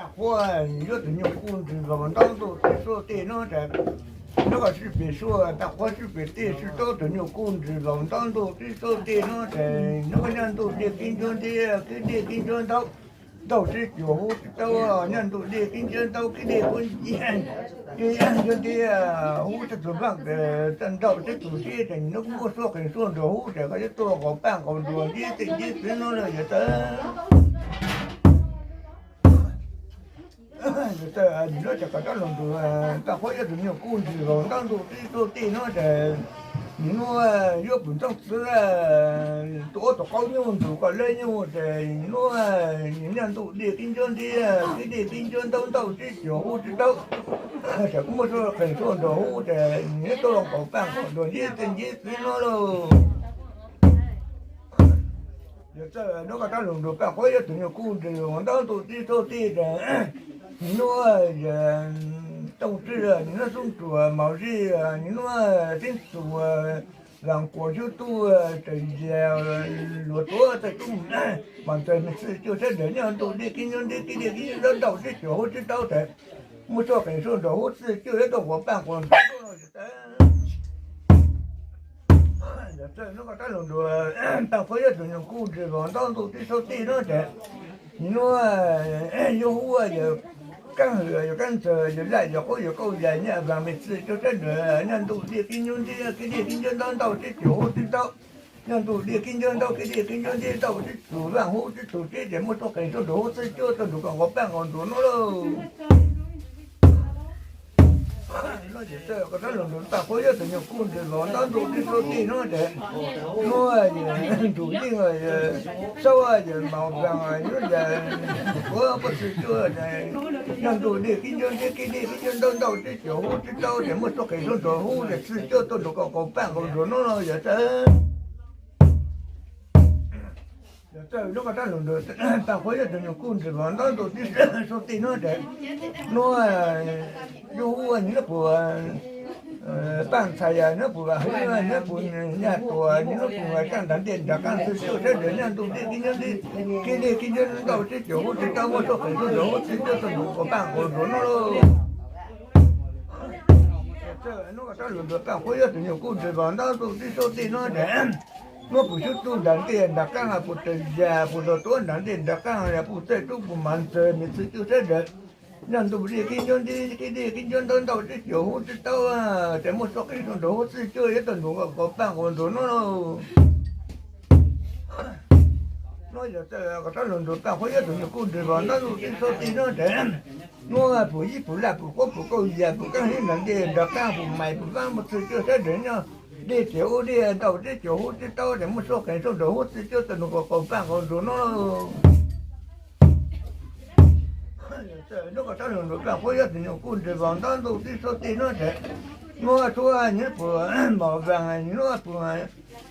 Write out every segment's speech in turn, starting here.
Paj Qhuab yuav tus nyuj kuj ntsws los ntaub ntuj tib suab tej no ces, nyob kom sib pem suab Paj Qhuab sib pem tej sib taub, tus nyuj kuj ntsws los ntaub ntuj tib suab tej no ces, nyob kom nyaj ntuj dej kib ncuab ntiab kib dej kib ncuab ntaub, ntaub tib cuag hub tib taub, nyaj ntuj dej kib ncuab ntaub kib dej kib ncuab ntiab, hub tib tug vaaj ces ntaub tib tug tib ces nws kuj muaj suab qees suab nruas hub ces koj yuav tuaj nqaus paj nqaus nruas ntiab tej ntiab txiv no lawm yog tau. Yog tau, nim no ces koj rov los nrug Paj Qhuab yuav tus nyuj kuj ntsws los ntaub ntuj tib suab tej no ces, nim no yuav pum ntxooj txiv tua ua tus qaub nyuj nrug koj leb nyuj ces, nim no nyaj ntuj dej kib ncuab ntiab kib dej kib ncuab ntaub, ntaub tib cuag hub tib taub, ces kuj muaj suab qees suab nruas hub ces nws yuav tuaj nqaus paj nqaus nruas ntiab tej ntiab txiv no lauj. Yog tau, nim no koj rov los nrug Paj Qhuab yuav tus nyuj kuj ntsws los ntaub ntuj tib suab tej ces, nim no yog Tooj Tswb, nim no Xub Nruas, Maum Zij, nim no Xeeb Txuas, Vaam Kuam, Xyub Tub, Tsaws Yas, Luas Tuav, Txawj Tub, Maum Ntxawg, Mej Txwj Cuaj sawv daws nyaj ntuj dej kib ncuab ntiab kib dej kib ncuab ntaub tib cuag hub tib taub ces, muaj suab qees suab nruas hub txwj cuaj yuav tuaj nqaus paj nqaus nruas no yog tau. Yog tau, nim no koj rov los nrug Paj Qhuab yuav tus nyuj kuj ntsws los ntaub ntuj tib suab tej no ces, nim no yuav hub yog Kaab Hwm, yog Kaab Ntxawg, yog Laj, yog Qaub, yog Kauj Yas, Nyaj Vaam, Mej Txwj Cuaj sawv daws nyaj ntuj dej kib ncuab ntiab kib dej kib ncuab ntaub, ntaub tib cuag hub tib taub, nyaj ntuj dej kib ncuab ntaub kib dej kib ncuab ntiab ntaub tib tug vaaj hub tib tug tib ces muaj suab qees suab nruas hub txwj cuaj tuaj nrug koj nqaus paj nqaus nruas no lauj. Koj rov los nrug Paj Qhuab yuav tus nyuj kuj ntsws los ntaub ntuj tib suab tej no ces, nim no Ntsum Yeej, Saub, yog Maum Vaam, yog Tuav, Paj Txwj Cuaj, nyaj ntuj dej kib ncuab ntiab kib dej kib ncuab ntaub, ntaub tib cuag hub tib taub ces muaj suab qees suab nruas hub ces txwj cuaj tuaj nrug koj nqaus paj nqaus nruas no lauj yog tau. Yog tau, nim no koj rov los nrug Paj Qhuab yuav tus nyuj kuj ntsws los ntaub ntuj tib suab tej no ces, nim no yuav hub nim no puas Paj Ntxhais, nim no puas Vam Hwv, nim no puas Nyaj Tuam, nim no puas Kaab Nram Ntej Nram Qaab txwj cuaj sawv daws nyaj ntuj dej kib ncuab ntiab kib dej kib ncuab ntaub tib cuag hub tib taub muaj suab qees suab nruas hub txwj cuaj tuaj nrug koj nqaus paj nqaus nruas no lauj. Nim no koj rov los nrug Paj Qhuab yuav tus nyuj kuj ntsws los ntaub ntuj tib suab tej no ces, nim no puas Xyub Tub Nram Ntej Nram Qaab, puas Tsaws Yas, puas Luas Tuav Nram Ntej Nram Qaab, yog puas Txawj Tub, puas Maum Ntxawg, Mej Txwj Cuaj sawv daws nyaj ntuj dej kib ncuab ntiab kib dej kib ncuab ntaub ntaub tib cuag hub tib taub ces muaj suab qees suab nruas hub txwj cuaj yuav tuaj nrug koj nqaus paj nqaus nruas no lauj. Nim no yog tau, koj rov los nrug Paj Qhuab yuav tus nyuj kuj ntsws los ntaub ntuj tib suab tej no ces, nim no puas Yij, puas Laj, puas Qaub, puas Kauj Yas, puas Kaab Hwv Nram Ntej Nram Qaab, puas Maiv, puas Vaab, puas Txwj Cuaj sawv daws nyaj dej txiav ub dej ntaub tib cuag hub tib taub ces muaj suab qees suab nruas hub txwj cuaj tuaj nrug koj nqaus paj nqaus nruas no lauj. Nim no koj rov los nrug Paj Qhuab yuav tus nyuj kuj ntsws los ntaub ntuj tib suab tej no ces, nim no Suav, nim no puas Maum Vaam, nim no puas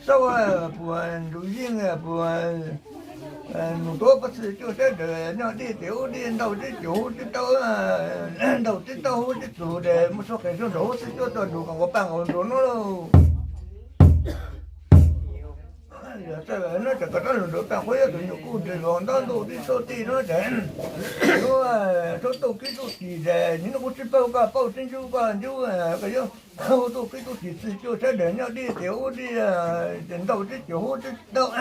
Saub, puas Ntsum Yeej, puas Nus Tuav, Paj Txwj Cuaj sawv daws nyaj dej txiav ub dej ntaub tib cuag hub tib taub, ntaub tib taub hub tib tug ces muaj suab qees suab nruas hub txwj cuaj tuaj nrug koj nqaus paj nqaus nruas no lauj. Yog tau, nim no ces koj rov los nrug Paj Qhuab yuav tus nyuj kuj ntsws los ntaub ntuj tib suab tej no ces, nim no Suav tuaj kib tub tis ces nim no kuv tsis paub koj paub tsis ntsib koj ntsib, koj yuav tuaj kib tub tis txwj cuaj sawv daws nyaj dej txiav ub dej ntaub tib cuag hub tib taub,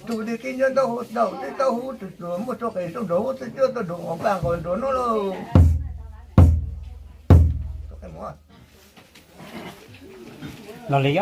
tug dej kib ncuab ntaub hub ntaub tib taub hub tib tug muaj suab qees suab nruas hub txwj cuaj tuaj nrug koj nqaus paj nqaus nruas no lauj. Los li